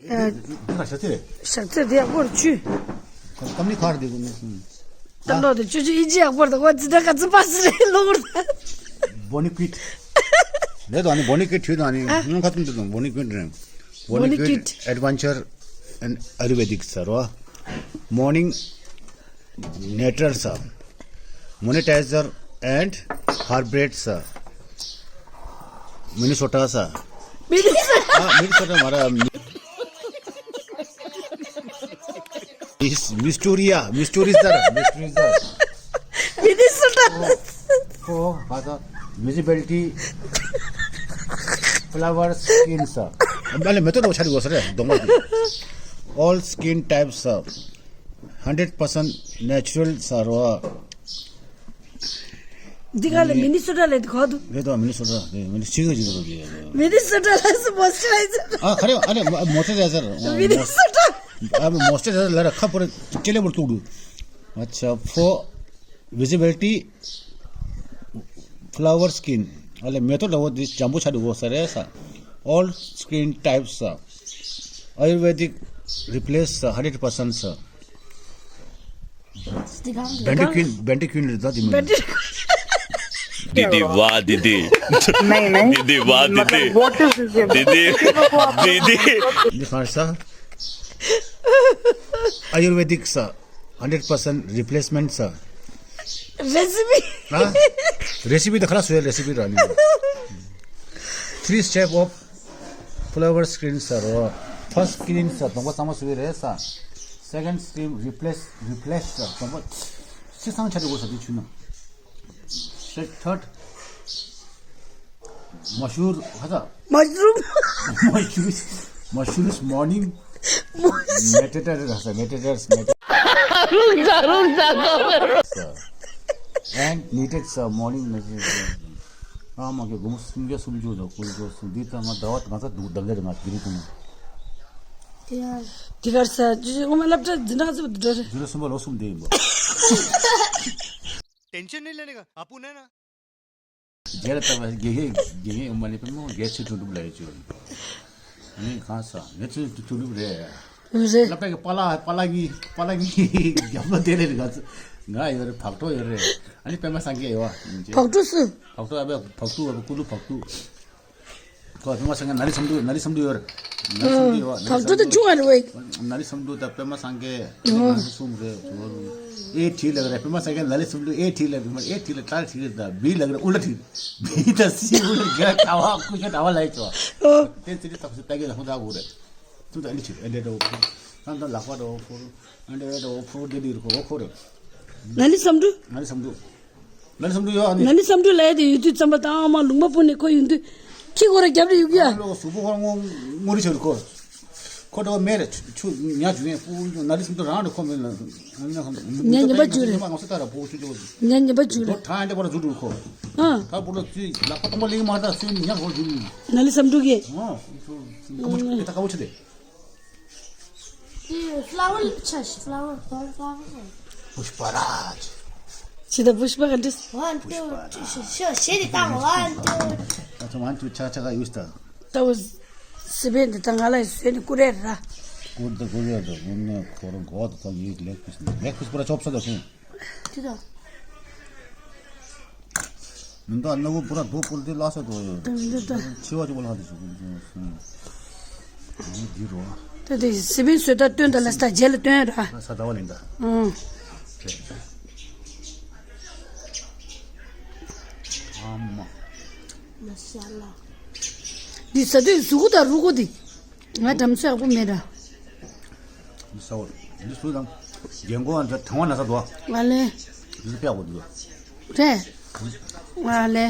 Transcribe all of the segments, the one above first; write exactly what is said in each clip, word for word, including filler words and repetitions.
འདི་ལ་ཞག་ཚི་རེད། ཞག་ཚི་དེ་ཡག་པོ་རེད་ཆུ། ཀམ་ནི་ཁར་དེ་ཀུན་ནི། ཏན་ཏོ་དེ་ཆུ་ཆུ་ཨིན་ཇི་ཡག་པོ་རེད། ཁོ་ཙི་ད་ག་ཙི་པ་སི་རེད་ལོ་རེད། བོ་ནི་ཀུའིཊ། ལས་དང་ནི་བོ་ནི་ཀུའིཊ་ཆུ་དང་ནི་ཨ། ངོ་ཁ་ཙུམ་དེ་དང་བོ་ནི་ཀུའིཊ་རེད། བོ་ནི་ཀུའིཊ་ཨེཌ་ཝེན་ཅར་ཨེནཌ་ཨ་ཡུར་ཝེ་དིག་ཟེར་བ། མོར་ནིང་ནེ་ཊར་ས། མོ་ནི་ཊའི་ཟར་ཨེནཌ་ཧར་བྷེཌ་ས། མི་ནི་སོ་ཊ་ས། མི་ནི་སོ་ཊ། ཨ། མི་ནི་སོ་ཊ་མ་ར། མིས་མིས་ཊུ་རི་ཡ། མིས་ཊུ་རི་ཟར། མིས་ཊུ་རི་ཟར། མི་ནི་སོ་ཊ། ཁོ་ག་ས། ཝི་ཛི་བྷི་ལི་ཊི། ཕ་ལ་ཝར་སི་ཀིན་ས། ཨ་ལེ་མེ་ཏོག་ལ་ཆ་རི་གོ་ས་རེད་གདོང་པ་དེ། All skin types ས། Hundred percent natural ས་རོ། འདི་ག་ལ་མི་ནི་སོ་ཊ་ལ་དེ་གོ་འདུག་རེད་དོ། མི་ནི་སོ་ཊ་རེད། མི་ནི་ཤི་གི་ཅིག་རེད། མི་ནི་སོ་ཊ་ལ་སུ་མོ་སི་ཅར་རའི་ཛར། ཨ་ག་རེ། ཨ་ལེ་མོ་སི་ཅར་རའི་ཛར། མི་ནི་སོ་ཊ། ཨ་མོ་སི་ཅར་རའི་ཛར་ལ་ར་ཁ་པོ་རེ་ཅེ་ལེ་བོར་ཏུག་རུ། ཨ་ཆ་ཕོ། ཝི་ཛི་བྷི་ལི་ཊི། ཕ་ལ་ཝར་སི་ཀིན། ཨ་ལེ་མེ་ཏོག་འདྲ་བོ་འདི་འཇམ་པོ་ཆགས་འདུག་གོ་ས་རེད་ས། All skin types ས། Ayurvedic replace ས། Hundred percent ས། བེན་ཌི་ཀུན། བེན་ཌི་ཀུན་རེད་ད་དེ་མིན། བེན་ཌི། दीदी वाह दीदी। नहीं नहीं। दीदी वाह दीदी। मतलब व्हाट इज दिस? दीदी। दीदी। འདི་གང་རེད་ས། Ayurvedic ས། Hundred percent replacement ས། རེ་སི་པི། ཨ། རེ་སི་པི་ད་ཁ་ལ་སུའི་རེ་སི་པི་ར་ནི། Three step of flower screen ས་རོ། First screen ས་གདོང་པ་གཙང་མ་སུའི་རེད་ས། Second screen replace replace ས་གདོང་པ་ཕྱི་སང་ཆ་དུ་གོ་ས་དུ་ཆུ་ན། Third མ་ཤུར་ཧ་ད། མ་ཤུར། མ་ཤུར། མ་ཤུར་མོར་ནིང་མེ་ཊི་ཊར་ཧ་ས། མེ་ཊི་ཊར་མེ་ཊི། རུག་ད་རུག་ད་ད། And needed ས་མོར་ནིང་མེ་ཊི་ཊར། ཨ་མ་གི་དགོང་མོ་སུམ་བརྒྱ་སུམ་ཅུ་དང་དགུ་བཅུ་གསུམ་འདི་ད་ང་ཟླ་བ་ང་ཚ་འདུག་ཟླ་འགའ་རེ་ང་དེ་རིང་ཐུང་། དེ་གར་ས་ཇི་ཇི་ཨོ་མ་སློབ་གྲྭ་འཛིན་གྲྭ་ཚོ་འགྲོ་རེད། ཇི་རེ་སུམ་པ་ལོ་གསུམ་དེ་ཡིན་པ། टेंशन नहीं लेने का, आपू ने ना। རྒྱལ་ལ་བཏགས་པ་དགེ་རྒན་དགེ་རྒན་ཡོད་མ་ལེ་པའི་མོ་རྒྱལ་ཆེ་ཐུབ་ཐུབ་ལ་ཡོད་ཅོ། ཨ་ནི་གང་ས་ངས་ཚོས་ཐུབ་ཐུབ་རེད། རེད། སློབ་གྲྭ་གི་པཱ་ལགས་པཱ་ལགས་གཉིས་པཱ་ལགས་གཉིས་རྒྱབ་ལོ་དེ་ལས་ང་ཚོ་ང་ཡོད་རེད། བག་གྲོ་ཡོད་རེད། ཨ་ནི་པད་མ་སངས་རྒྱས་ཡོད་བ། བག་གྲོ་སུ། བག་གྲོ་ཨ་བས་བག་ཏུ་ཨ་བས་ཀུ་ལུ་བག་ཏུ། ཁོ་པད་མ་སངས་རྒྱས་ནཱ་ལི་བསམ་འགྲུབ་ནཱ་ལི་བསམ་འགྲུབ་ཡོད་རེད། ནཱ་ལི་བསམ་འགྲུབ་ཡོད་བ། བག་གྲོ་དང་ཆུང་བ་རེད་བས། ནཱ་ལི་བསམ་འགྲུབ་དང་པད་མ་སངས་རྒྱས་ནཱ་ལི་གསུམ་རེད། ཨེ་ཁྲི་ལབ་རེད། པད་མ་སངས་རྒྱས་ནཱ་ལི་བསམ་འགྲུབ་ཨེ་ཁྲི་ལབ་རེད། ཨེ་ཁྲི་ལ་ཏྲ་ཁྲི་རེད། ད་བི་ལབ་རེད། ཨུ་ལ་ཁྲི། བི་ད་སི་ཨུ་ལ་ག་ད་བ་ཀུ་ཤ་ད་བ་ལ་ཡི་ཆོ། དེ་ཚི་ལི་ད་ཁུ་སི་ད་གི་ལ་ཧུ་ད་གུ་རེད། ཚུ་ད་ཨེ་འདྲེ་ད་ཨོ་ཕུ། ད་ད་ལག་པ་ད་ཨོ་ཕུ། ཨེ་འདྲེ་ད་ཨོ་ཕུ་དེ་དེ་རུ་ཁོ་ཨོ་ཁོ་རེད། ནཱ་ལི་བསམ་འགྲུབ། ནཱ་ལི་བསམ་འགྲུབ། ནཱ་ལི་བསམ་འགྲུབ་ཡོད་ཨ་ནི། ནཱ་ལི་བསམ་འགྲུབ་ལ་ཡ་དེ་ཡུལ་དུས་ཙམ་པ་ད་ཨ་མ་ལུང་པ་སྤུ་ནས་ཁོ་ཡུལ་དུས་ཁྱི་ཁོ་ར་རྒྱབ་རེ་ཡུག་ཡ། ལོ་གཟུགས་པོ་ཁོ་ར་སྔོ་སྔོ་རི་ཆགས་རེད་ཁོ། ཁོ་འདྲ་བ་མེད་རེད། ཆུ་ཉ་རྒྱུག་ཡས་སྤུ་ནཱ་ལི་བསམ་འགྲུབ་རང་རེད་ཁོ་མེད་ལ། ཉ་ཉི་མ་རྒྱུག་རེད། ང་ཚོ་ལྟ་ར་སྤུ་ཆུ་ཆུ། ཉ་ཉི་མ་རྒྱུག་རེད། ལོ་གྲངས་འདྲ་པོ་ར་རྒྱུག་འགྲོ་ཁོ། ཨ། ད་སྤུ་ལོ་ཚུའི་ལག་པ་སྟོང་པ་ལེགས་མ་ད་ཚུའི་ཉ་ཁོ་རྒྱུག་ཡིན། ནཱ་ལི་བསམ་འགྲུབ་ཀྱི། ཨ། ཁོ་མོ་ཆུ་དེ་ད་དཀའ་བོ་ཆུ་དེ། དེ་flower ཆ་ཤི། flower flower flower. पुष्पराज. ཇི་ལྟར་पुष्पा ག་འདྲ། One two three ཤི་ཤི་ཤི་དེ་དང་one two. ད་ཚོ་one two ཆ་ཆ་ག་ཡུས་ད། ད་བུ་སི་པན་དེ་ད་ང་ལ་ཡི་སོན་ནི་ཀུ་རེ་ར། ཀུར་ད་ཀུ་རེ་ད་ཀུར་ནི་ཁོ་རང་གོ་ད་ད་ཡིག་ལེགས་ཕུས་ནི་ལེགས་ཕུས་པ་ར་ཆོབ་ས་ད་ཁུང་། དེ་ད། མི་འདུག་སྣ་བུག་པུ་ར་རྡོ་ཕུལ་དེ་ལྷ་ས་འགྲོ་ཡོད། དང་འདི་ད། འཆི་བ་ཅིག་པོ་ལྷག་དེ་ཞུ་གི་འདུག་སོང་། འདི་རོ། ད་དེ་སི་པན་བཟོས་ད་སྟོན་ད་ལ་ས་རྗེས་ལ་སྟོན་ར། ས་ཟླ་བ་ལིན་ད། ཨང་། ཨ་མ། མ་ཤ་ལ། འདི་ཟ་དུས་གཟུགས་པོ་དང་རུས་ཁོག་འདི། ང་འགྲམ་ཚོད་ཡག་པོ་མེད་ར། འདི་ཟ་འོ། འདི་སུ་དང་། རྒན་གོག་ཨ་འདྲ་གྲང་བ་ན་ས་འདུག་ཨ། ང་ལེ། འདི་ཚོ་དཔེ་ཡག་པོ་འདུག་རེད། ང་ལེ།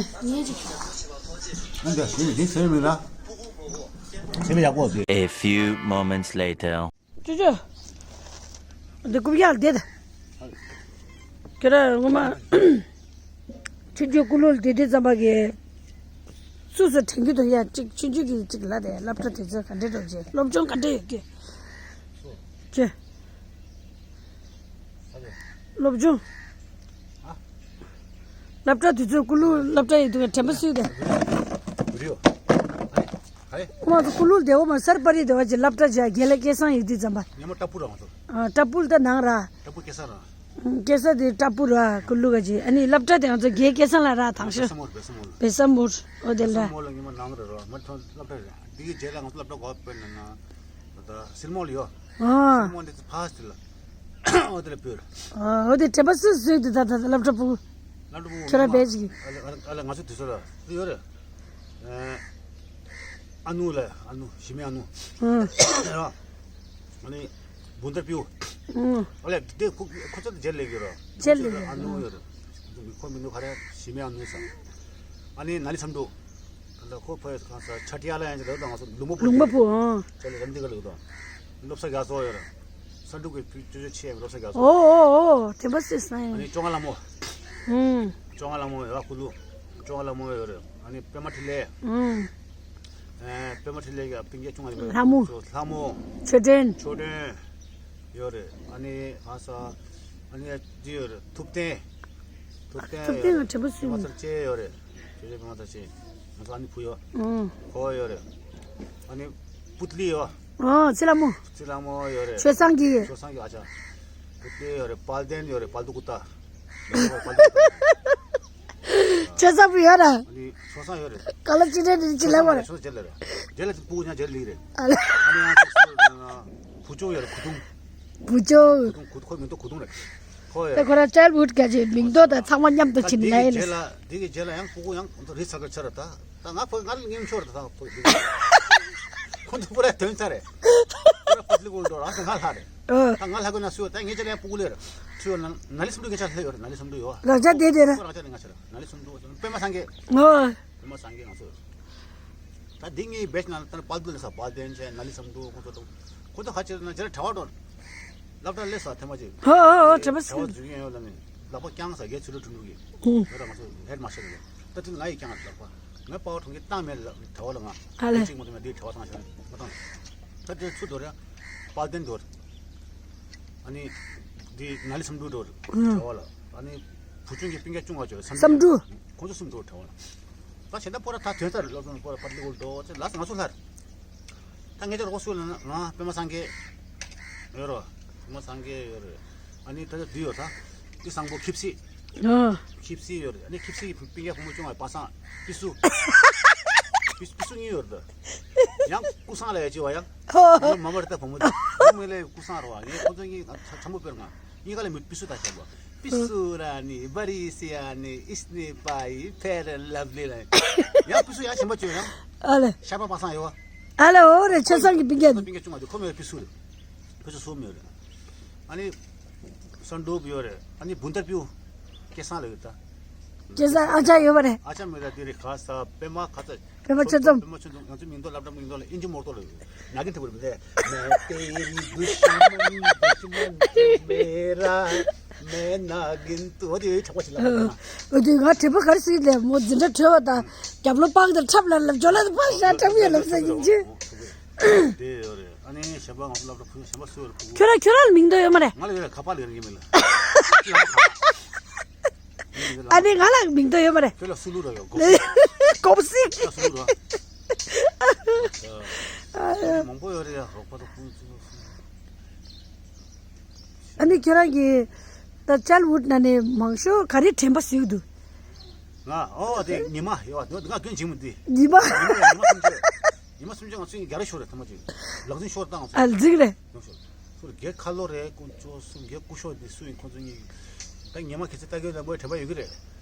ཨ་འདྲ་འདི་འདི་ཟེར་མི་ལ། ཟེར་མི་ཡག་པོ་འདུག A few moments later. ཅོ་ཅོ། འདི་རྐུབ་ཡག་འདི་ད། ཁྱེད་རང་ངོ་མ། ཆུང་ཆུང་ཀུ་ལུ་དེ་དེ་ཙམ་པ་གི། སུ་སུ་དྲན་གྱི་འདུག་ཡ། གཅིག་ཆུང་ཆུང་གི་གཅིག་ལ་དེ་སློབ་གྲྭ་དེ་ཚོ་ག་འདྲ་འགྲོ་རྗེས་སློབ་སྦྱོང་ག་འདྲ་ཡོད་ཀྱི། ཀྱེ། སློབ་སྦྱོང་། སློབ་གྲྭ་དེ་ཚོ་ཀུ་ལུ་སློབ་གྲྭ་ཡོད་འདུག་ག་དྲན་པ་སུས་དེ། ཁོ་མ་ཚོ་ཀུ་ལུ་སྡེ་བ་མ་སར་པ་རི་སྡེ་བ་ཅིག་སློབ་གྲྭ་བྱ་རྒན་ལགས་སྐལ་བཟང་ཡོད་དུས་ཙམ་པ། ཉི་མ་ཏྲ་པུ་ར་ང་ཚོ། ཨ་ཏྲ་པུ་ད་ནང་ར། ཏྲ་པུ་སྐལ་བཟང་ར། སྐལ་བཟང་དེ་ཏྲ་པུ་ར་ཀུ་ལུ་ག་ཅིག་ཨ་ནི་སློབ་གྲྭ་དེ་ང་ཚོ་རྒན་སྐལ་བཟང་ལགས་ར་ཐང་ཤོད། བེ་ས་མོར་བེ་ས་མོར། བེ་ས་མོར་ཨོ་དེ་ལ། བེ་ས་མོར་ལ་ཉི་མ་ནང་ར་ར་མ་ཐོན་སློབ་གྲྭ་རེད། དེ་གི་རྗེས་ལ་ང་ཚོ་སློབ་གྲྭ་གོ་པེ་ན་ན་ད་སིལ་མོ་ལ་ཡོད། ཨ་སིལ་མོ་འདི་ཚོ་ཕ་སི་ལ། ཨོ་དེ་ལ་བོད། ཨོ་དེ་དྲན་པ་སུ་སུ་དེ་ད་ད་སློབ་གྲྭ་ཕྲུ་གུ། སློབ་གྲྭ་ཕྲུ་གུ་ཁྱོད་ར་བེད་ཅིག་ཨ་ལ་ཨ་ལ་ང་ཚོ་དུས་ཚོད་ལ་ཡོད་རེད། ཨ་ནུ་ལ་ཨ་ནུ་ཞི་མི་ཨ་ནུ། ཨ་ནི་བུན་ཏར་པིའུ། ཨ་ལ་དེ་ཁོ་ཁོ་ཚོ་རྗེས་ལས་ཡོད་ར། རྗེས་ལས་ཨ་ནུ་ཡོད་རེད། མི་ཁོ་མི་ནུ་ཁ་ར་ཞི་མི་ཨ་ནུ་ས། ཨ་ནི་ན་ལི་སམ་འགྲོ། ད་ལྟ་ཁོ་ཕ་ཡུལ་གང་ས་ཆ་ཏི་ཡ་ལ་ཡང་ཅི་ལབ་དང་ང་ཚོ་ལུང་པ་ཕུ། ལུང་པ་ཕུ་ཨང་། ཅ་ལེ་རམ་འདི་ག་ལུག་དང་། བློ་བཟང་རྒྱ་མཚོ་ཡོད་རེད། ས་འབྲུག་གི་ཅོ་ཅོ་ཆེ་བློ་བཟང་རྒྱ་མཚོ། ཨོ་ཨོ་ཨོ་དྲན་པ་སུས་སང་ཨ་ཡིན། ནི་ཅོང་ང་ལ་མོ། ཨུམ། ཅོང་ང་ལ་མོ་ཡོད་ཀུ་ལུ། ཅོང་ང་ལ་མོ་ཡོད་རེད། ཨ་ནི་པད་མ་འཕྲིན་ལས། ཨུམ། ཨེ་པད་མ་འཕྲིན་ལས་ཀྱི་སྤུན་ཀྱག་ཅུང་ང་ལ་ལྷ་མོ། ལྷ་མོ། ཆོས་སྒྲོན། ཆོས་སྒྲོན། ཡོད་རེད། ཨ་ནི་ང་ས་ཨ་ནི་འདི་ཡོད་རེད། ཐུབ་བསྟན། ཐུབ་བསྟན་ཐུབ་ཡོད་བསྟན་རེད། དྲན་པ་སུ་ཡིན། མ་ཚར་ཅེ་ཡོད་རེད། ཅེ་ཅེ་མ་ཚར་ཅེ། ང་ཚོ་ཨ་ནི་བུ་ཡོད། ཨང་། ཁོ་ཡོད་རེད། ཨ་ནི་པུཏ་ལི་ཡོད། ཨང་ཚེ་ལྷ་མོ། ཚེ་ལྷ་མོ་ཡོད་རེད། ཆོས་བཟང་གི་ཆོས་བཟང་གི་ཨ་ཅག་པུཏ་ལི་ཡོད་རེད། དཔལ་ལྡན་ཡོད་རེད། དཔལ་དུ་ཀུ་ཏ། དཔལ་དུ་ཀུ་ཏ། ཆོས་བཟང་བུ་ཡོད་ར། ཨ་ནི་ཆོས་བཟང་ཡོད་རེད། ག་ལ་ཅི་འདྲ་འདྲ་ཅི་ལབ་པ་རེད། ཆོས་བཟང་རྗེས་ལ་རེད། རྗེས་ལ་ཅི་སྤུ་གུ་ཉག་རྗེས་ལ་ལིག་རེད། ཨ་ལ། ཨ་ནི་ཡང་ཅིག་སུ་ཡོད་ན། བུ་ཆུང་ཡོད་རེད། གུ་དུང་། བུ་ཆུང་། གུ་དུང་གུ་ཁོ་མིང་ཐོ་གུ་དུང་རེད། ཁོ་ཡོད་ད་རེད། ཁོ་རང་ཅལ་ཝུད་ག་ཅིག་མིང་ཐོ་དང་ཚང་མ་མཉམ་དུ་ད་ཕྱིན་ན་དེ་ཡིན་གི་རྗེས་ལ་དེ་གི་རྗེས་ལ་ཡང་སྤུ་གུ་ཡང་ཁོ་ཚོ་རི་ཚ་ག་ཆ་རེད་ད། ད་ང་ཕོ་ང་ལ་ངེམ་ཤོར་ད་ད་ཕོ་དེ་ཁོ་ཚོ་པུ་ར་དོན་ཚ་རེད། པུ་ར་ཕ་ལི་གུལ་འགྲོ་རང་ད་ང་ལྷ་རེད། ཨ། ད་ང་ལྷ་གོ་ན་སུ་ཡོད་ད་ངེད་ཅག་ལ་ཡང་སྤུ་གུ་ལེ་རེད། སུ་ཡོད་ན་ན་ལི་སུམ་འགྲོ་ངེད་ཅག་ལྷ་ཡོད་རེད། ན་ལི་སུམ་འགྲོ་ཡོད། རང་ཅག་དེ་དེ་རེད། ཁོ་རང་ཅག་ལ་ང་ཅག་རེད། ན་ལི་སུམ་འགྲོ་པད་མ་སངས་རྒྱས། ཨོ། པད་མ་སངས་རྒྱས་ང་ཚོ། ད་འདི་ངའི་བེད་ནང་ལ་ད་དཔལ་ལྡན་ལ་ས་དཔལ་ལྡན་བྱས་ན་ལི་བསམ་འགྲོ་ཁོ་ཚོ་དང་། ཁོ་ཚོ་ཁ་ཆེ་ན་ཇེ་གྲྭ་བ་འགྲོ། སློབ་གྲྭ་སླེབས་ས་ཐེངས་མ་གཅིག་ཧོ་ཧོ་ཧོ་དྲན་པ་གྲྭ་བ་སུ། འཛུལ་མཁན་ཡོད་ལ་ནི། ལག་པ་བརྐྱངས་ས་རྒྱལ་ཚུལ་ཁྲིམས་དྲུང་གི་ཧུང་། ཡོད་ར་ང་ཚོ་ཧེད་མ་ཤེས་ལ་ཡོད། ད་དེ་ང་ཡི་བརྐྱངས་ལག་པ། ང་དཔའ་བོ་གྲོང་ཁྱེར་བཏང་མེད་ལ་གྲྭ་བ་ལ་ང་། ཨ་ལེ། གཅིག་མ་གཏོགས་མེད་འདི་གྲྭ་བ་བཏང་ཤོག་མ་བཏང་། ད་དེ་ཚུར་འགྲོ་ར། དཔལ་ལྡན་འགྲོ་ར། ཨ་ནི། འདི་ན་ལི་བསམ་འགྲུབ་འགྲོ་ར། ཧུང་། གྲྭ་བ་ལ། ཨ་ནི། བུ་ཆུང་གི་སྤུན་ཀྱག་ཆུང་བ་ཅོ་བསམ་འགྲུབ། ཁོང་ཚོ་གསུམ་འགྲོ་གྲྭ་བ་ལ། ད་གཞན་དག་པོ་ར་ད་དོན་ཚར་སློབ་སྦྱོང་པོ་ར་པར་ལི་གུལ་འགྲོ་ཚེ་ལ་ང་ཚོ་ལྷར། ད་ངེད་ཅག་རོགས་སུ་ལ་ང་པད་མ་སངས་རྒྱས། ཡོད་རོ། པད་མ་སངས་རྒྱས་ཡོད་རེད། ཨ་ནི་ད་ལྟ་འདི་ཡོད་ད། འདི་བཟང་པོ་ཁིབ་སི། ཨ། ཁིབ་སི་ཡོད་རེད། ཨ་ནི་ཁིབ་སི་ཡི་སྤུན་ཀྱག་བུ་མོ་ཆུང་བ་པ་སངས་པི་སུ། པི་པི་སུ་གཉིས་ཡོད་རེད་ད། ཡང་ཀུ་སངས་ལ་ཡ་ཅི་བ་ཡང་། ཧོ། ཡང་མ་མ་རེད་ད་བུ་མོ་ད། བུ་མོ་ལ་ཀུ་སངས་རེད་བ། ངས་ཁོ་ཚོ་གཉིས་ཆ་ཆ་མོ་དཔེར་ང་། གཉིས་ཀ་ལ་མི་པི་སུ་ད་བྱས་པ། པི་སུ་ར་ནི་བ་རི་སི་ཡ་ནི་ཨིས་ནི་པ་ཡི་ཕེ་ར་ལབ་ལི་ལ། ཡང་པི་སུ་ཡང་ཞིམ་པ་བཅོས་ཡང་། ཨ་ལེ། ཤ་པ་པ་སངས་ཡོད་བ། ཨ་ལེ་འོ་རེད་ཆོས་བཟང་གི་སྤུན་ཀྱག་སྤུན་ཀྱག་ཆུང་མ་དེ་ཁོ་མོ་ཡང་པི་སུ་རེད། ཕལ་ཆེར་སུ་མེད་རེད། ཨ་ནི། སན་ཌོབ་ཡོད་རེད། ཨ་ནི་བུན་ཏར་པིའུ། སྐལ་བཟང་ལ་ཡོད་ད། སྐལ་བཟང་ཨ་ཅག་ཡོད་པ་རེད། ཨ་ཅག་མེད་ད་དེ་རེད་ག་ས་པད་མ་ག་ས། པད་མ་ཆོས་འཛོམས། པད་མ་ཆོས་འཛོམས་ང་ཚོའི་མིང་ཐོག་སློབ་གྲྭ་མིང་ཐོག་ལ་ཨིན་ཇི་མོར་ཏོ་ལ་ཡོད། ན་གིན་ཐུབ་རེད་མི་རེད། མེ་ཏེ་རི་དུ་ཤི་མན་དུ་ཤི་མན་མེ་ར་མེ་ན་གིན་ཏུ་འོ་དེ་ཡོད་ཆག་པ་ཞིག་ལ་ཧ་ལ་ན། འོ་དེ་ང་དྲན་པ་ག་རེ་ཟིག་ལས་མོ་འཛིན་གྲྭ་གྲོལ་བ་དང་རྒྱབ་ལོ་པང་དེར་འཁྲབ་ལ་ལབ་ཇོ་ལ་དེ་པང་ཤ་འཁྲབ་ཡོད་ལབ་ས་ཡིན་ཅི། དེ་ཡོད་རེད། ཨ་ནི་གཞན་པ་ང་ཚོ་སློབ་གྲྭ་ཕུ་གཞན་པ་སུ་ཡོད་རེད་ཕུ། ཁྱོད་རང་ཁྱོད་རང་ལ་མིང་འདོགས་ཡོད་མ་རེད། ང་ལ་ཡོད་རེད་ཁ་པར་ལ་ཡོད་རེད་ངའི་མིང་ལ། ཨ་ནི་ང་ལ་མིང་འདོགས་ཡོད་མ་རེད། ཁྱོད་ལ་སུ་ལུ་ར་ཡོད་གོ་སི། གོ་སི། ཁྱོད་ལ་སུ་ལུ་ར། ཨ་ཡ། མང་པོ་ཡོད་རེད་ཡ་རོགས་པ་དང་ཁོང་ཚོ། ཨ་ནི་ཁྱོད་རང་གི་ད་ཅལ་ཝུད་ནང་ནས་མང་ཤོས་ག་རེ་དྲན་པ་གཟིགས་འདུག་ང་ཨོ་དེ་ཉི་མ་ཡོད་བ་ང་སྐྱོན་བྱེད་མི་འདི། ཉི་མ། ཉི་མ་ཉི་མ་སུམ་ཅུ། ཉི་མ་སུམ་ཅུ་ང་ཚོ་གཉིས་རྒྱ་ར་ཤོར་རེད་ཐ་མ་ཅིག་ལག་འཛིན་ཤོར་བཏང་ང་ཚོ། ཨ་ལ་འཛིག་རེད། ཡོང་ཤོར། ཚུར་རྒྱལ་ཁ་ལོ་རེད་ཀུན་ཅོ་སུ་རྒྱལ་སྐུ་ཤོར་འདི་སུ་ཡིན་ཁོང་ཚོ་གཉིས། ད་ཉི་མ་ཁྱེད་ཚོ་ལྟ་གི་ཡོད་ན་མོའི་དྲན་པ་ཡོད་གི་རེད།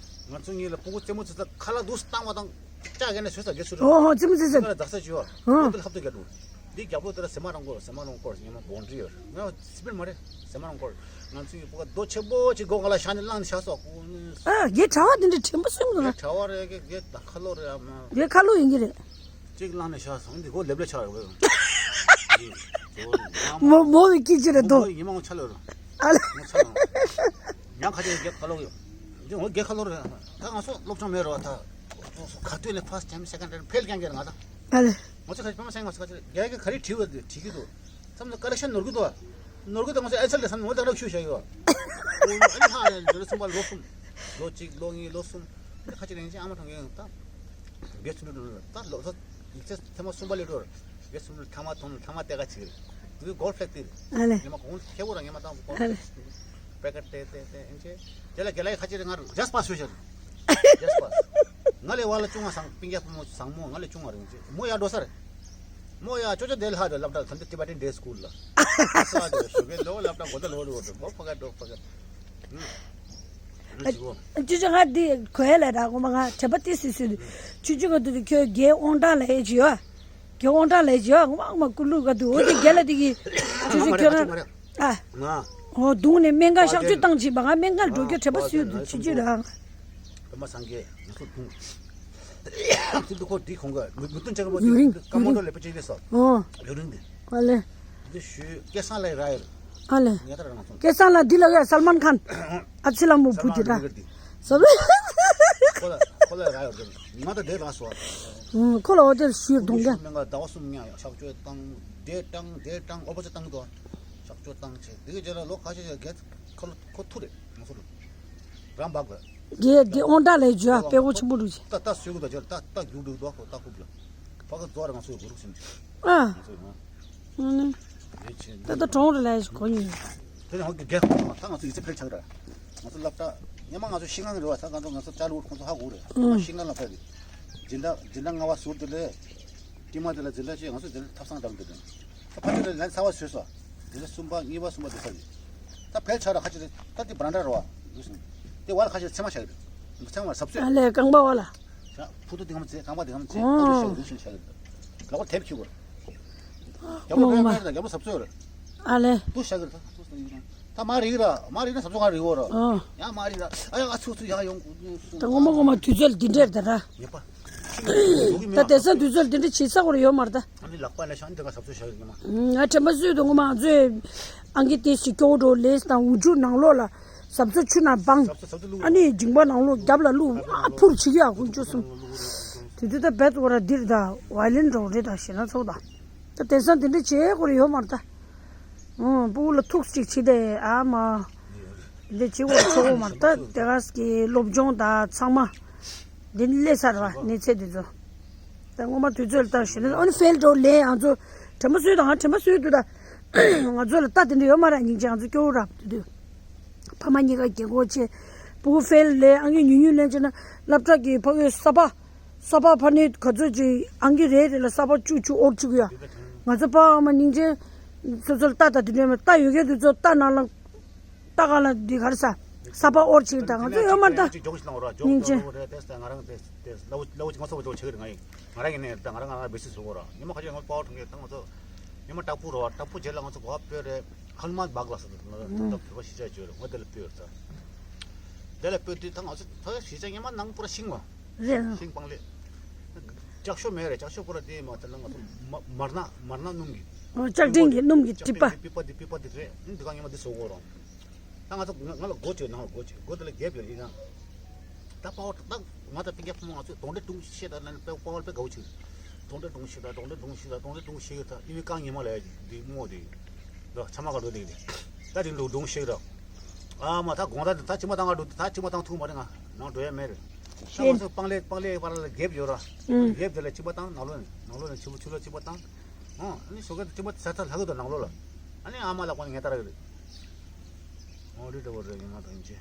ང་ཚོ་གཉིས་ལ་སྤུ་གུ་རྩེད་མོ་རྩེ་ས་ཁ་ལག་འདུག་སེ་བཏང་བ་དང་། ལྕགས་གན་ནས་བཟོས་ས་རྒྱལ་ཚུལ་རེད། ཨོ་ཧོ་རྩེད་མོ་རྩེ་ས། ཁ་ལག་འཛག་ས་བྱོས་ཨ། ཨོ་དེ་ལྷབ་ཏུ་རྒྱལ་འདུག་འདི་རྒྱབ་ལོགས་དེ་ལ་ཟེ་མ་རང་གོ་ཟེ་མ་རང་གོ་ཉི་མ་བོང་འདྲི་ཡོད་རེད། ང་སི་པིན་མ་རེད་ཟེ་མ་རང་གོ་ང་ཚོའི་སྤུ་གུ་རྡོ་ཆེན་པོ་ཅིག་སྒོ་ང་ལ་བཞག་ནས་བླངས་ནས་བཞག་སོ། ཨ་རྒྱལ་གྲྭ་བ་དེ་འདྲ་དྲན་པ་སོང་ངོ་། རྒྱལ་གྲྭ་བ་རེད་རྒྱལ་རྒྱལ་ད་ཁ་ལོ་རེད་ཨ་མ། རྒྱལ་ཁ་ལོ་ཡིན་གྱི་རེད། གཅིག་བླངས་ནས་བཞག་སོང་འདི་སྒོ་ལེབ་ལེ་ཆགས་ཡོད་རེད། མོ་མོ་བའི་སྐད་ཅིག་རེད་དོ། ཉི་མ་ངོ་ཆ་ལོ་རེད། ཨ་ལ། ངོ་ཆ་ལོ། ཡང་ཁ་ཅིག་རྒྱལ་ཁ་ལོ་ཡོད། འདི་ངོ་རྒྱལ་ཁ་ལོ་རེད། ད་ང་ཚོ་སློབ་སྦྱོང་མེད་རོགས་ད། ཁ་ཐོན་ལས་ཕ་སི་ཊི་ཊེམ་སེ་ཀེན་ཌི་ཊེམ་ཕེལ་རྐྱང་རྐྱང་ང་ད། ཨ་ལ། ང་ཚོ་ཁ་ཅིག་ཕ་མ་སེང་ང་ཚོ་ཁ་ཅིག་རྒྱལ་གྱི་ག་རེ་བྲིས་བ་དེ་བྲིས་ཀྱི་འདུག་བསམ་ཚུལ་ཀ་ལེག་ཤན་ནོར་གི་འདུག་ནོར་གི་འདུག་ང་ཚོ་ཨེ་སེལ་ལས་བསམ་ངོ་ད་རག་ཤུ་བྱ་ཡོད། ཨ་ནི་ཧ་ལས་ལོ་གསུམ་པ་ལོ་གསུམ། ལོ་གཅིག་ལོ་གཉིས་ལོ་གསུམ། ཁ་ཅིག་ལེན་ཅིག་ཨ་མ་ཐང་གི་ད། བེད་ཚུལ་འགྲོ་ད་ལོ་ད། ཚེ་ཐེངས་མ་གསུམ་པ་སླེབས་འགྲོ་ར། ཡེ་གསུམ་ལ་ཐ་མ་ཐོང་ཐ་མ་ཏེ་ག་ཅིག་རེད། འདི་གོལ་ཕེག་ཏེ་རེད། ཨ་ལེ། ཉི་མ་གོང་ཁེ་བོ་ར་ཉི་མ་དང་གོང་ཨ་ལེ། པེ་ཀེ་ཏེ་ཏེ་ཏེ་ཨེན་ཅེ། དེ་ལ་རྒན་ལགས་ཁ་ཅིག་རེད། ང་རུ་ཇས་པ་སུ་ཤར། ཇས་པ། ང་ལས་བ་ལ་ཅུང་ང་སང་པིང་ཀྱ་ཕོ་མོ་སང་མོ་ང་ལས་ཅུང་ང་རིང་ཅེ་མོ་ཡ་འགྲོ་ས་རེད། མོ་ཡ་ཅོ་ཅོ་དེ་ལ་ཧ་དེ་སློབ་གྲྭ་ཐམས་ཅད་Tibetan Day School ལ། ས་དེ་ཞུ་གེ་ལོ་སློབ་གྲྭ་གོ་ད་ལོ་ལོ་ལོ་མོ་ཕ་ག་འགྲོ་ཕ་ག། ཨ། ཅི་ཅི་ང་འདི་གོ་ཡ་ལ་ར་གོ་མ་ང་དྲན་པ་ཏི་སི་སི་དུ། ཆུ་ཆུ་ག་དུ་དུ་ཁྱོད་རྒན་དབང་གྲགས་ལ་ཡེ་ཅི་ཡོ། རྒན་དབང་གྲགས་ལ་ཡེ་ཅི་ཡོ་ང་མ་ཀུ་ལུ་ག་དུ་འོ་དེ་རྒན་ལ་དེ་གི་ཆུ་ཆུ་ཁྱོད་ང་ཨ། ང་། འོ་དུང་ནས་སྨན་ཁང་གཤག་བཅོས་བཏང་ཅི་བ་ང་སྨན་ཁང་འགྲོ་རྒྱུ་དྲན་པ་སུ་དུ་ཆུ་ཆུ་ར། པདྨ་སངས་རྒྱས་ང་ཚོ་དུང་། ཚིག་ཏུ་ཁོ་འདི་ཁོང་གི་མི་མི་སྟོན་ཅག་པོ་ཡུ་རིང་ཀ་མོ་འགྲོ་ལེ་པ་ཅི་ལེ་སོ། ཨོ། ཡུ་རིང་འདི། ཨ་ལེ། འདི་ཞུ་སྐལ་བཟང་ལ་ར་ཡོད། ཨ་ལེ། ངས་ད་ར་ང་ཚོ། སྐལ་བཟང་ལ་འདི་ལ་ཡ་སལ་མན་ཁཱན། ཨ་ཚི་ལ་མོ་བུ་འདི་ར། སལ་མན་ཁཱན་འདི། ཁོ་ལ་ཁོ་ལ་ར་ཡོད་འདི། ང་ད་འདི་ལ་སོ། ཨུམ་ཁོ་ལ་འོ་དེ་ཞུ་གཏོང་ག་མེད་ང་ཟླ་བ་གསུམ་ཉག་གཤག་བཅོས་བཏང་། འདི་བཏང་འདི་བཏང་ཨོ་པ་ཅི་བཏང་དོ། གཤག་བཅོས་བཏང་ཆེ་འདི་གི་རྗེས་ལ་ལོ་ཁ་ཤས་ཤིག་རྒས་ཁོ་ལ་ཁོ་ཐུ་རེད་ང་ཚོ་ལ། རང་འབག་གི། རྒྱལ་འདི་དབང་གྲགས་ལས་བརྒྱུད་ཨ་དཔལ་པོ་ཆེན་པོ་འདུག་ཅེས། ད་ད་སུས་གོ་ད་ཅོར་ད་ད་རྒྱུག་འདུག་དོ་ཁོ་ད་ཁུབ་ལ། ཕ་གི་རྫོགས་ར་ང་ཚོའི་གོ་རུག་ཟིན། ཨ། ང་ཚོའི་ཧོ། ཨ་ནི། རེད་ཆེ། ད་ད་གྲོང་རེ་ལ་ཡ་ཞིག་གོ་ཉིན། དེ་ནས་ཧོ་གི་རྒྱལ་ཁོ་ད་ང་ཚོ་ཡིད་ཆེས་འཕེལ་ཆགས་ར། ང་ཚོ་སློབ་གྲྭ། ཉི་མ་ང་ཚོ་ཤིང་ནང་རེ་བ་ད་ང་ཚོ་ང་ཚོ་ཅ་ལུ་ཁོང་ཚོ་ཧ་གོ་རེད། ཨ། ཤིང་ནང་ལ་ཕེབས་རེད། སྦྱིན་བདག་སྦྱིན་བདག་ལྔ་བ་ཟུར་དེ་ལས། དྲི་མ་དེ་ལ་འཛིན་གྲྭ་ཆེ་ང་ཚོ་དེ་ལ་ཐབ་ཚང་འདྲ་མི་འདུག་ད་ཕ་ཆེ་ལ་ལན་ཚ་བ་བཟོས་སོ། དེ་ལ་གསུམ་པ་གཉིས་པ་གསུམ་པ་དེ་ཚ་ཡོད། ད་ཕལ་ཆ་ར་ཁ་ཆེ་ད་དེ་བར་འདྲ་རོ་བ། དེ་བར་ཁ་ཆེ་ཚེ་མ་ཤ་ཡོད། ཚེ་མ་ཟབ་ཚོད། ཨ་ལས་རྐང་པ་བ་ལ། ཕུ་ཏུ་དེ་གམ་ཚེ་རྐང་པ་དེ་གམ་ཚེ་ཨོ། ཕུ་ཏུ་ཤ་ཡོད་ཤ་ཡོད། ལ་བ་དེབ་ཁྱུ་བར། རྒྱ་མོ་ཨོ་མ། རྒྱ་མོ་ཟབ་ཚོད་རེད། ཨ་ལས། དུ་ཤ་གི་རེད་ད། ད་མ་རིག་ར་མ་རིག་ན་ཟབ་ཚོད་ག་རིག་བོ་ར། ཨོ། ཡང་མ་རིག་ར་ཨ་ཡ་ཨ་ཚུགས་ཚུགས་ཡང་ཡོང་། ད་ངོ་མ་ངོ་མ་དུས་ཚོད་འདི་འདྲས་ད་ར། ཉེས་པ། ད་དེང་སང་དུས་ཚོད་འདི་འདྲ་བྱེད་ས་སྐོར་ཡོད་མ་རེད་ད། ཨ་ནི་ལག་པ་ལ་ཤང་འདི་ག་ཟབ་ཚོད་བྱ་ཡོད་ཀྱི་མ། ང་དྲན་པ་བཟོས་དུས་ངོ་མ་ང་ཚོས་ཨང་ཀི་ཏི་ཞིག་སྐྱོ་བོ་འགྲོ་ལས་དང་འུ་ཆུ་ནང་ལོགས་ལ་ཟབ་ཚོད་ཆུ་ནང་སྦང་། ཟབ་ཚོད་ཟབ་ཚོད་བླུགས། ཨ་ནི་འཇིང་པ་ནང་ལོགས་རྒྱབ་ལ་བླུགས་ཨ་ཕུར་བྱེད་ཀྱི་ཨ་ཁུ་ཆུ་གསུམ། དེ་དུས་ད་བེད་སྐོར་ར་འདིར་ད་ཝའི་ལིན་འགྲོ་རེད་ད་ཞེ་ན་ཚོགས་ད། ད་དེང་སང་དེ་འདྲ་བྱེད་སྐོར་ཡོད་མ་རེད་ད། ཨོ། སྤུ་གུ་ལ་ཐུག་ཅིག་བྱེད་དེ་ཨ་མ། འདི་བྱེད་སྐོར་ཆོག་གོ་མ་རེད་ད་དེ་ག་གི་སློབ་སྦྱོང་དང་ཚང་མ། འདི་ནི་སླེབས་ཚར་བ་གནས་ཚད་འདི་ཚོ། ད་སྔོན་མ་དུས་ཚོད་ལ་བལྟ་ཞེ་ན་ཨོ་ནི་ཕེལ་འགྲོ་ལས་ང་ཚོ་དྲན་པ་གསོས་དང་དྲན་པ་གསོས་འདུག་ད། ང་ཚོ་ལ་ལྟ་དེ་འདྲ་ཡོད་མ་རེད་སྙིང་རྗེ་ང་ཚོ་སྐྱོ་བོ་རབ་འདུག་ཕ་མ་གཉིས་ཀ་རྒན་གོག་ཆེ། སྤུ་གུ་ཕེལ་ལས་ཨང་ཀི་ཉུང་ཉུང་ལེན་བྱས་ན་སློབ་གྲྭ་གི་ཕ་གིའི་ས་པ། ས་པ་ཕ་ནི་ག་ཚོད་ཅིག་ཨང་ཀི་རེ་རེ་ལ་ས་པ་བཅུ་བཅུ་ཨོར་བཅུག་ཡ། ང་ཚོ་ཕ་མ་སྙིང་རྗེ། སོ་སོར་ལྟ་ད་དེ་འདྲ་མེད་ལྟ་ཡོད་མཁན་དེ་ཚོ་ལྟ་ན་ལ། ལྟ་ག་ལ་འདི་ག་རེ་ས། ས་པ་ཨོར་ཅིག་ད་ང་ཚོ་ཡོད་མ་ད། སྙིང་རྗེ། ང་རང་དེ་དེ་ལ་ལ་ལ་ང་ཚོ་བ་ཅོ་ཆེ་གི་རེད་ང་ཡིན། ང་རང་ཡིན་ནས་ད་ང་རང་ང་རང་བེ་སི་བཟོ་གོ་ར་ཉི་མ་ཁ་ཤས་ང་པའོ་ཐོང་གི་ད་ང་ཚོ་ཉི་མ་དྲག་པོ་ར་དྲག་པོ་རྗེས་ལ་ང་ཚོ་གོ་བ་སྤོས་རེད། ཧ་ནུ་མན་བག་ལ་ས་ད་ང་ཚོ་ད་བོད་པ་ཤི་ཆ་བཅོས་རེད་ང་དེ་ལ་སྤོས་རེད་ད། དེ་ལ་སྤོས་དུས་ད་ང་ཚོ་ད་ཤི་ཆ་ཉི་མ་ནང་པུ་ར་ཤིང་བ། རེད། ཤིང་སྤང་ལེ། ལྕགས་ཤོག་མེད་རེད། ལྕགས་ཤོག་པོ་ར་དེ་མ་དེ་ལ་ང་ཚོ་མ་མར་ནག་མར་ནག་སྣུམ་གྱི། ཨོ་ལྕགས་ཕྲེང་གི་སྣུམ་གྱི་ལྕགས་ཕྲེང་གི་པིག་པ་དེ་པིག་པ་དེ་རེད། འདི་ག་ཉི་མ་འདི་བཟོ་གོ་རང་། ད་ང་ཚོ་ང་ང་ལ་སྒོ་བྱོས་ནང་ལ་སྒོ་བྱོས་སྒོ་དེ་ལ་རྒྱབ་ཡོད་ཡིན་ན། ད་པའོ་ད་ང་དང་སྤུན་ཀྱག་ཕོ་མོ་ང་ཚོས་གདོན་འདྲེ་སྒྲུང་བཤད་ད་ན་པའོ་པའོ་དཔེ་དགའ་བོ་བྱོས། གདོན་འདྲེ་སྒྲུང་བཤད་ད་གདོན་འདྲེ་སྒྲུང་བཤད་ད་གདོན་འདྲེ་སྒྲུང་བཤད་ད་ཨི་མི་རྐང་ཉི་མ་ལ་ཡ་འདི་རྨོ་དེ། ད་ཚང་མ་ག་འགྲོ་དེ་ད་དེ་འགྲོ་སྒྲུང་བཤད་ད། ཨ་མ་ད་དགོང་དག་ད་ཅི་མ་ད་ང་འགྲོ་ད་ཅི་མ་ད་ཐུག་མ་རེད། ང་ནང་འགྲོ་ཡ་མེད་རེད། ད་ང་ཚོ་སྤང་ལེ་སྤང་ལེ་བར་ལ་རྒྱབ་ཡོད་ར། ཨུ། རྒྱབ་དེ་ལ་ཅི་མ་ད་ནང་ལོགས་ནས་ནང་ལོགས་ནས་ཆུ་ཆུ་ལ་ཅི་མ་ད། ཨོ། ཨ་ནི་ཞོགས་ཀས་དྲི་མ་ཚ་ཚ་ལྷག་གི་འདུག་ནང་ལོགས་ལ། ཨ་ནི་ཨ་མ་ལགས་ཁོང་ངས་ད་རེད། ཨོ་རེད་འདྲ་བོ་རེད་ཡིན་ན་ད་ཡིན་ཅི།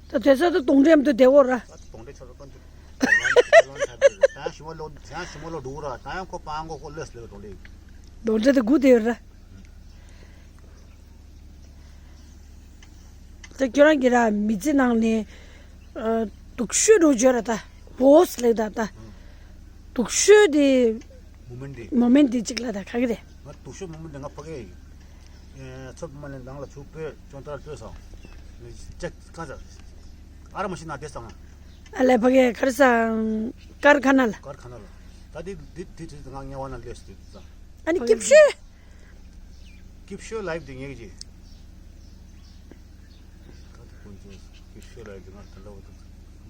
ད་དེ་ཚོ་ད་གདོན་འདྲེ་མ་གཏོགས་བདེ་བོ་ར། ད་གདོན་འདྲེ་ཆ་ཚ་གཏོང་རྒྱུ། ད་ཡང་ཞི་མོ་ལོ་ད་ཡང་ཞི་མོ་ལོ་འདུག་ར་ད་ཡང་ཁོ་པང་ཁོ་ཁོ་ལོས་ལོས་གདོན་འདྲེ། གདོན་འདྲེ་ད་དགུ་དེ་ཡོད་ར། ད་ཁྱོད་རང་གིས་ར་མི་ཚེ་ནང་ནས་ཨ་སྡུག་ཤོས་འགྲོ་བརྗོད་ར་ད་བོ་སི་ལེགས་ད་ད་སྡུག་ཤོས་དེ་མོ་མེན་ཊི་མོ་མེན་ཊི་གཅིག་ལ་ད་ག་གི་རེད། ང་སྡུག་ཤོས་མོ་མེན་ཊི་ང་ཕ་གི་ཡིན། ཚོད་མ་ལེན་ནང་ལ་ཚུར་སྤོས་ཅོང་ཏར་སྤོས་སོང་། ཅེག་ག་ས་ཨ་ར་མ་ཤི་ན་དེ་སང་ཨ་ལས་ཕ་གི་ག་རེ་སང་ཀར་ཁ་ན་ལ། ཀར་ཁ་ན་ལ་ད་དེ་དེ་དེ་དེ་ང་ངལ་བ་ན་ལས་སུ་དེ་སང་ཨ་ནི་སྐྱིད་ཤོས། སྐྱིད་ཤོས་ལའིབ་དེ་ངེད་ཀྱི། ད་དེ་ཀུན་ཚོ་སྐྱིད་ཤོས་ལའིབ་དེ་ང་ད་ལྟ་བར་དུ་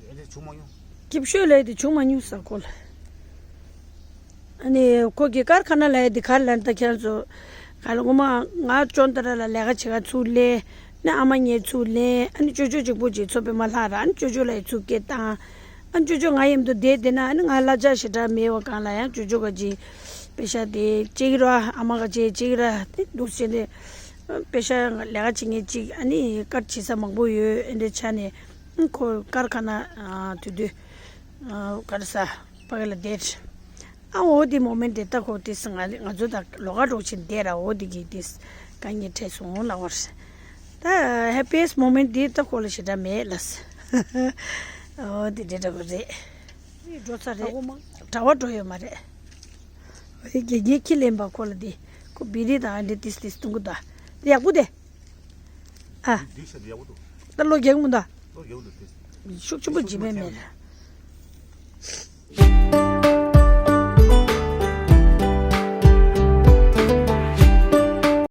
ཨེ་དེ་བྱུང་མ་མྱོང་། སྐྱིད་ཤོས་ལའིབ་དེ་བྱུང་མ་མྱོང་ས་ཁོ་ལ། ཨ་ནི་ཁོ་གི་ཀར་ཁ་ན་ལའིབ་དེ་ག་རེ་ལབ་ན་ད་ཁྱེད་རང་ཚོ་ག་ལ་ངོ་མ་ང་ཅོན་ཏ་ར་ལ་ལས་ཀ་བྱེད་ག་ཚུར་ལེན་ཨ་ནི་ཨ་མ་ངའི་ཚུར་ལེན་ཨ་ནི་ཅོ་ཅོ་གཅིག་པོ་གཅིག་ཚོ་པའི་མ་ལྷག་ར་ཨ་ནི་ཅོ་ཅོ་ལའི་ཚུར་སྐད་བཏང་། ཨ་ཅོ་ཅོ་ང་མཉམ་དུ་བསྡད་བསྡད་ན་ཨ་ནི་ང་གླ་ཆ་ཞེ་དྲག་མེད་པ་གང་ལ་ཡང་ཅོ་ཅོ་ག་ཅིག་པེ་ཤ་དེ་ཅིག་ར་ཨ་མ་ག་ཅིག་ཅིག་ར་དེ་འདུག་བྱས་ནས་པེ་ཤ་ལས་ཀ་བྱེད་མཁན་ཅིག་ཨ་ནི་ཀར་བྱེད་ས་མང་པོ་ཡོད། ཨེ་འདྲའི་ཆ་ནས་ཁོ་ཀར་ཁ་ན་དུས་དུས་ག་རེ་ཟ་ཕ་གི་ལ་བསྡད། ཨ་འོ་དེ་མོ་མེན་ཊི་དེ་ལྟ་ཁོ་དེ་ང་ང་ཚོ་ད་ལོགས་ཀ་འགྲོ་ཕྱིན་བསྡད་ར་འོ་དེ་གི་དེ་དཀའ་ངལ་འཕྲད་སོང་ལབ་པ་རེད། ད་ཧེ་པི་ཡེ་སི་མོ་མེན་ཊི་དེ་ལྟ་ཁོ་ལ་ཞེ་དྲག་མེད་ལ། འོ་དེ་འདྲ་འདྲ་པོ་རེད། འགྲོ་ས་རེད། གྲྭ་པ་འགྲོ་ཡོད་མ་རེད། འོ་དེ་རྒྱལ་ཁྱི་ལེན་པ་ཁོ་ལ་དེ་ཁོ་བི་རི་དང་ཨ་འདྲ་ཏིས་ཏིས་གཏོང་གི་ད་དེ་ཡག་པོ་དེ། ཨ། འདི་ཤ་འདི་ཡག་པོ་འདུག་ད་ལོ་རྒྱག་མོ་ད། ལོ་རྒྱག་འདུག་དེ། ཤུགས་ཆེན་པོ་ཇི་མེད་མེད།